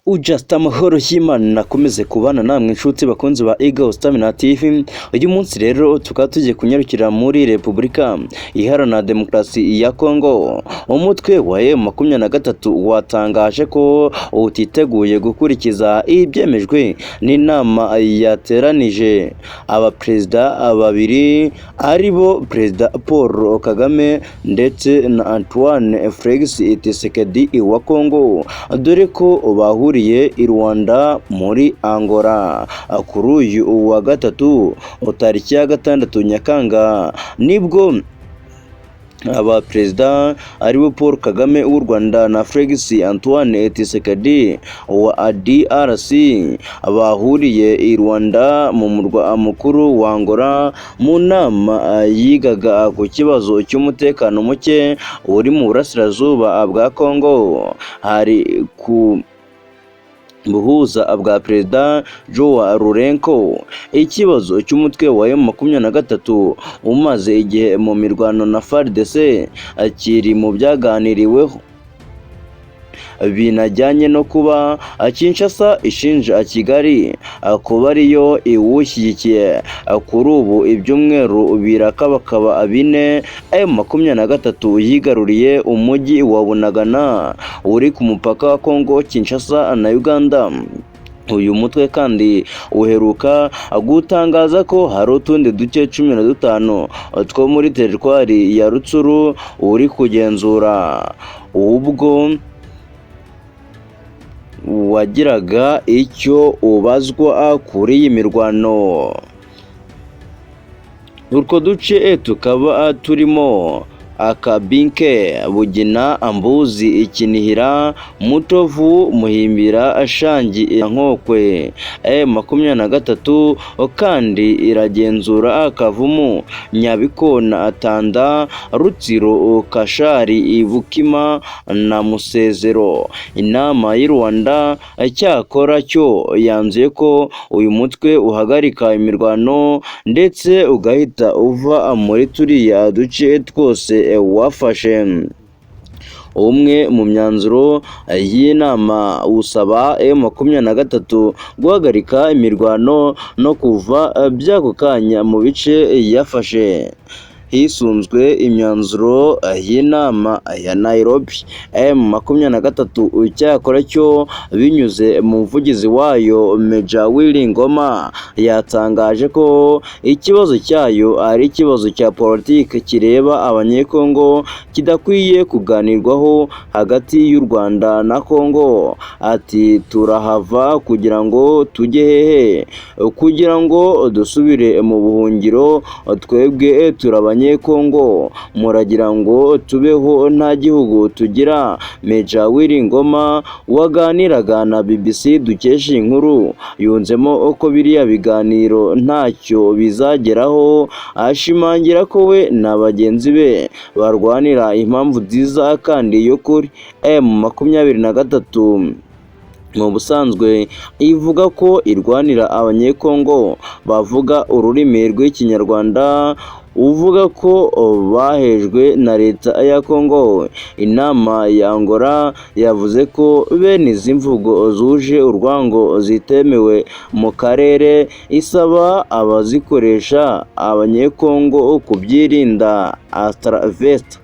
Just amahoro y'Imana akomeze kubana namwe, inshuti bakunzi ba Eagle Stamina TV. Uyu munsi rero tukaba tugiye kunyarukira muri Repubulika Iharanira Demokarasi ya Kongo. Umutwe wa M23 watangaje ko utiteguye gukurikiza ibyemejwe n'inama yateranije abaperezida babiri, ari bo Perezida Paul Kagame ndetse na Antoine Felix Tshisekedi wa Kongo, dore ko bahuriye i Rwanda muri Angola kuri uyu wa gatatu, tariki ya 6 Nyakanga, nibwo abaperezida aribo Paul Kagame w'u Rwanda na Felix Antoine Tshisekedi wa DRC bahuriye i Rwanda mu murwa mukuru wa Angola, mu nama yigaga ku kibazo cy'umutekano muke uri mu burasirazuba bwa Kongo. Hari ku buhuza bwa Perezida Joao Lourenço. Ikibazo cy'umutwe wa M23 umaze igihe mu mirwano na FARDC kiri mu byaganiriweho, binajyanye no kuba Kinshasa ishinja Kigali kuba ariyo iwushyigikiye. Kuri ubu ibyumweru birakabakaba 4 M23 yigaruriye umujyi wa Bunagana uri ku mupaka wa Kongo Kinshasa na Uganda. Uyu mutwe kandi uheruka gutangaza ko hari utundi duce 15 two muri teritwari ya Rutshuru uri kugenzura. Ubwo wagiraga icyo ubazwa kuri iyi mirwano, utwo duce tukaba turimo Akabinke, Bugina, Ambuzi, Ikinihira, Mutovu, Muhimbira, Shangi, Nkokwe. M23 kandi iragenzura Kavumu, Nyabikona, Tanda, Rutsiro, Kashari, Ibukima na Musezero. Inama y'u Rwanda cyakora cyo yanzuye ko uyu mutwe uhagarika imirwano ndetse ugahita uva muri turiya duce twose wafashe. Umwe mu myanzuro y'inama usaba M23 guhagarika imirwano no kuva by'ako kanya mu bice yafashe, hisunzwe imyanzuro y'inama ya Nairobi. M23 cyakora cyo, binyuze mu muvugizi wayo Major Willy Ngoma, yatangaje ko ikibazo cyayo ari ikibazo cya politiki kireba Abanyekongo, kidakwiye kuganirwaho hagati y'u Rwanda na Kongo. Ati: "Turahava kugira ngo tujye hehe? Kugira ngo dusubire mu buhungiro? Twebwe turi Abanyekongo, muragira ngo tubeho nta gihugu tugira?" Major Willy Ngoma waganiraga na BBC dukesha iyi nkuru yunzemo ko biriya biganiro ntacyo bizageraho, ashimangira ko we na bagenzi be barwanira impamvu nziza kandi y'ukuri. M23 mu busanzwe ivuga ko irwanira Abanyekongo bavuga ururimi rw'Ikinyarwanda, uvuga ko bahejwe na leta ya Kongo. Inama ya Angola yavuze ko bene izi mvugo zuje urwango zitemewe mu karere, isaba abazikoresha Abanyekongo kubyirinda. Hasta la vista.